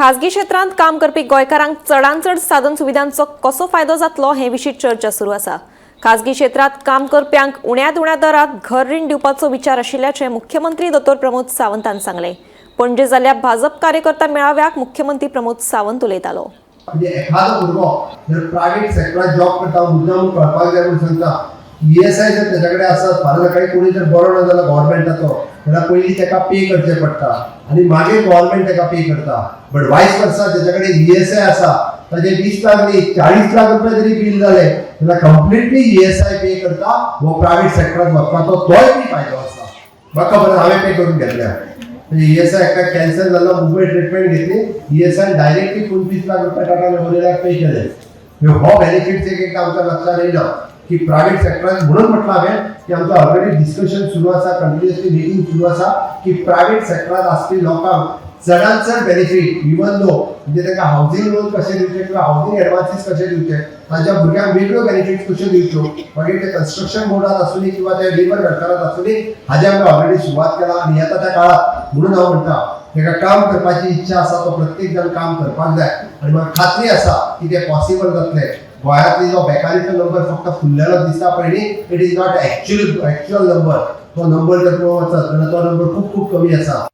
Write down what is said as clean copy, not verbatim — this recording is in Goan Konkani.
खाजगी क्षेत्रांत काम करपी गोंयकारांक चडांत चड साधन सुविधांचो कसो फायदो जातलो हे विशीं चर्चा सुरू आसा. खाजगी क्षेत्रांत काम करप्यांक उण्यांत उण्या दरात घर रीण दिवपाचो विचार आशिल्ल्याचें मुख्यमंत्री दोतोर प्रमोद सावंतान सांगलें. पणजे जाल्ल्या भाजप कार्यकर्ता मेळाव्याक मुख्यमंत्री प्रमोद सावंत उलयतालो. म्हणजे एखादो भुरगो जर प्रायव्हेट सेक्टरात जॉब करता, मुद्दाम कळपाक जाय म्हणून सांगता, ईएसआय जर तेच्या कडेन आसत, फाल्यां सकाळी कोणी जर बरो ना जाल्यार गव्हर्मेंटाचो जाल्यार पयलीं ताका पे करचें पडटा आनी मागीर गव्हर्मेंट ताका पे करता. बट वायस वर्सा तेच्या कडेन ईएसआय आसा, ताजे 20 लाख न्ही, 40 लाख रुपया जरी बील जाले जाल्यार कंप्लिटली ईएसआय पे करता. हो प्रायव्हेट सेक्टरात वचपाचो तोय बी फायदो आसा. म्हाका खबर, हांवें पे करून घेतल्या. म्हणजे ईएसआय एका कॅन्सर जालो, मुंबय ट्रिटमेंट घेतली, ईएसआय डायरेक्टली 25 लाख रुपया टाटा मेमोरियलाक पे केले. म्हणजे हो बेनिफिट्स एक एकदां आमच्या लक्षात येयना की प्रायव्हेट सेक्टरान. म्हणून म्हटलं हांवें की आमचो ऑलरेडी डिस्कशन सुरू आसा, कंटिन्युअसली मिटींग सुरू आसा की प्रायव्हेट सेक्टरात आसपी लोकांक चडांत चड बेनिफीट, इवन दो म्हणजे तांकां हावजींग लोन कशें दिवचें किंवा हावजींग एडवान्सीस कशे दिवचे, तांच्या भुरग्यांक वेगळ्यो बेनिफिट्स कश्यो दिवच्यो, मागीर ते कन्स्ट्रक्शन बोर्डात आसूं दी किंवा ते लेबर वेलफेरात आसूं दी, हाजे आमी ऑलरेडी सुरवात केला. आनी येता त्या काळात, म्हणून हांव म्हणटा, ताका काम करपाची इच्छा आसा तो प्रत्येक जाण काम करपाक जाय आनी म्हाका खात्री आसा की ते पॉसिबल जातलें. गोंयांतली जो बेकारीचो नंबर फक्त फुल्लेलो दिसता पळय, it is not actual number. तो नंबर जर पळोवंक वचत जाल्यार तो नंबर खूब खूब कमी आसा.